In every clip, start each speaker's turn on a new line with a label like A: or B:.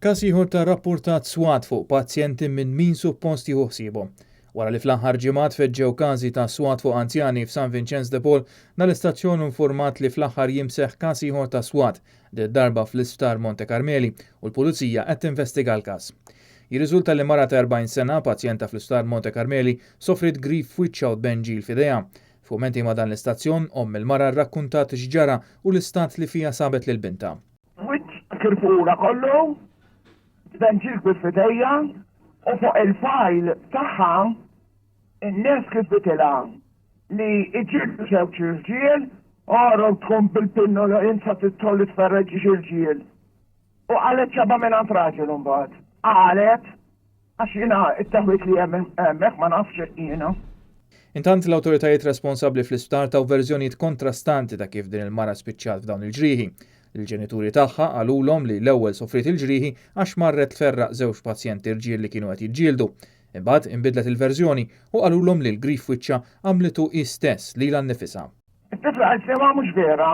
A: Każ ieħor ta' rappurtat swat fuq pazjenti minn min suppost jieħu ħsiebhom. Wara li fl-aħħar ġimgħat feġġew każi ta' swat fuq anzjani f'San Vinċenz de Paul, dan l-istazzjon informat li fl-aħħar jiem seħħ każ ieħor ta' swat, darba fl-Isptar Monte Carmeli, u l-Pulizija qed tinvestiga l-każ. Jirriżulta li mara ta' 40 sena, pazjenta fl-Isptar Monte Carmeli, sofriet grif f'wiċċha u tbenġil f'idejha. F'kummenti ma' dan l-istazzjon, omm il-mara rrakkuntat x'ġara u l-istat li fija sabet lil bintha.
B: Wiċċha kirfula kollu, tbenġil kbir f'idejha, u fuq il-file tagħha in-nies kitbitilha li iġġieldu żewġ irġiel, ara tkun bil-pinnola insa titolli tferreġ irġiel. U qalet xebgħa mingħand raġel imbagħad. Qalet għax jiena t-taħwid li hemm hemmhekk ma nafx jiena.
A: Intant, l-awtoritajiet responsabbli fl-isptar taw verżjonijiet kontrastanti ta' kif din il-mara spiċċat f'dawn il-ġrieħi. Il-ġenituri tagħha qalulhom li l-ewwel sofriet il-ġrieħi għax marret tferraq żewġ pazjenti rġiel li kienu qed jiġġieldu. Imbagħad inbidlet il-verżjoni u qalulhom li l-grif f'wiċċha għamlitu hi stess lilha nnifisha.
B: It-tifla qaltli ma mhux vera.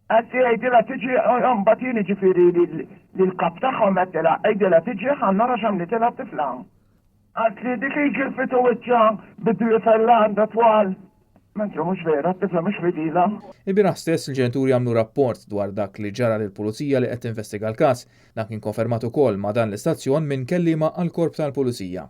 B: Qaltli għidilha tiġi mbagħad jien jiġifieri lill-kap tagħhom għedtilha għidilha tiġi ħa nara x'għamlitilha t-tifla. Qaltli dik hi ġilfitu wiċċha bid-dwiefer li għandha twal. Mentri mhux vera, t-tifla mhix fidila.
A: Ilbieraħ stess il-ġenituri għamlu rapport dwar dak li ġara lill-Pulizija li qed tinvestiga l-każ. Dan kien konfermat ukoll ma' dan l-istazzjon minn kelliema għall-Korp tal-Pulizija.